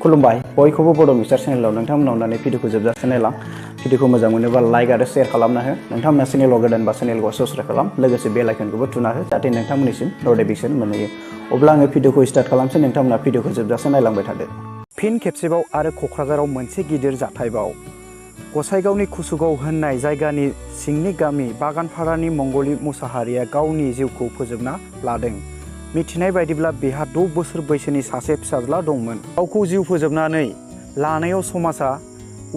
खुलुमबाय बयखौबो बड' मिस्टार चेनेलाव नोंथांमोनाव अननानै भिडिअखौ जोबजासिम नायलां भिडिअखौ मोजां मोनोबा लाइक आरो शेयार खालामना हो नोंथांमोना चेनेलाव गोदानबा चेनेलखौ सब्सक्राइब खालाम लोगोसे बेल आइकनखौबो थुना हो जाहाथे नोंथांमोननिसिम नटिफिकेसन मोनहैयो अब्ला आङो भिडिअखौ स्टार्ट खालामसै नोंथांमोना भिडिअखौ जोबजासिम नायलांबाय थादो फिन खेबसेबाव आरो क'क्राझाराव मोनसे गिदिर जाथायबाव गसाइगावनि कुसुगाव होननाय जायगानि सिंनि गामि बागानपारानि मंगली मुसाहारिया गावनि जिउखौ फोजोबना लादों। मिथिनाय बायदिब्ला बेहा 6 बोसोर बैसोनि सासे फिसाज्ला दंमोन। गावखौ जिउ फोजोबनानै लानायाव समाजा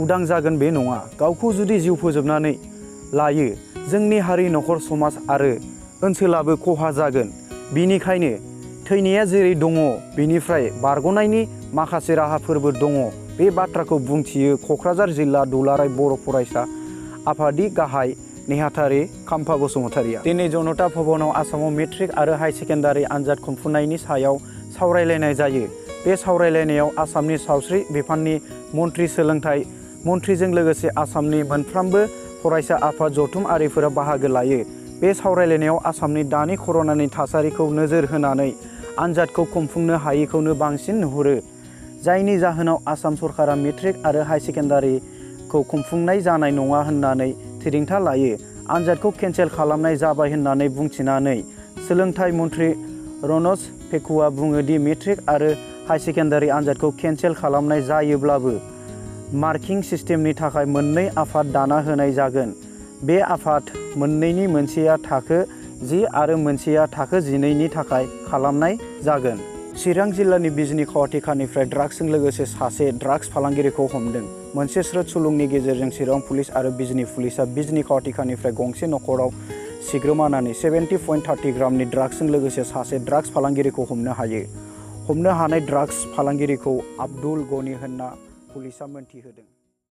उदां जागोन बे नङा। गावखौ जुदि जिउ फोजोबनानै लायो जोंनि हारि नखर समाज आरो ओनसोलाबो खहा जागोन। बिनिखायनो थैनाया जेरै दङ बेनिफ्राय बारग'नायनि माखासे राहाफोरबो दङ। बे बाथ्राखौ बुंथियो क'क्राझार जिल्ला दुलाराय बर' फरायसा आफादनि गाहाय नेहाथारि खाम्फा बसुमतारिया दिनै जनता भवनाव आसामाव मेट्रिक आरो हाई सेकेन्डारि आनजाद खुंफुंनायनि सायाव सावरायलायनाय जायो। बे सावरायलायनायाव आसामनि सावस्रि बिफाननि मन्थ्रि सोलोंथाइ मन्थ्रिजों लोगोसे आसामनि मोनफ्रोमबो फरायसा आफाद जथुमारिफोरा बाहागो लायो। बे सावरायलायनायाव आसामनि दानि कर'नानि थासारिखौ नोजोर होनानै आनजादखौ खुंफुंनो हायैखौनो बांसिन नुहुरो। जायनि जाहोनाव आसाम सरकारा मेट्रिक आरो हाई सेकेन्डारिखौ खुंफुंनाय जानाय नङा होननानै थिरांथा लायो। आनजादखौ केन्सेल खालामनाय जाबाय होननानै बुंथिनानै सोलोंथाइ मन्थ्रि रनज पेगुआ बुङो दि मेट्रिक आरो हाई सेकेन्डारि आनजादखौ केन्सेल खालामनाय जायोब्लाबो मार्किं सिस्टेमनि थाखाय मोननै आफाद दाना होनाय जागोन। बे आफाद मोननैनि मोनसेया थाखो 10 आरो मोनसेया थाखो 12नि थाखाय खालामनाय जागोन। चिरां जिल्लानि बिजनी खावथिखानिफ्राय ड्राग्सजों लोगोसे सासे ड्राग्स फालांगिरिखौ हमदों। मोनसे स्रोद सुलुंनि गेजेरजों चिरां पुलिस आरो बिजनी पुलिसआ बिजनी खावथिखानिफ्राय गंसे नखराव सिग्रोमनानै 70.30 ग्रामनि ड्राग्सजों लोगोसे सासे ड्राग्स फालांगिरिखौ हमनो हायो। हमनो हानाय ड्राग्स फालांगिरिखौ आब्दुल गनी होनना पुलिसआ मोनथिहोदों।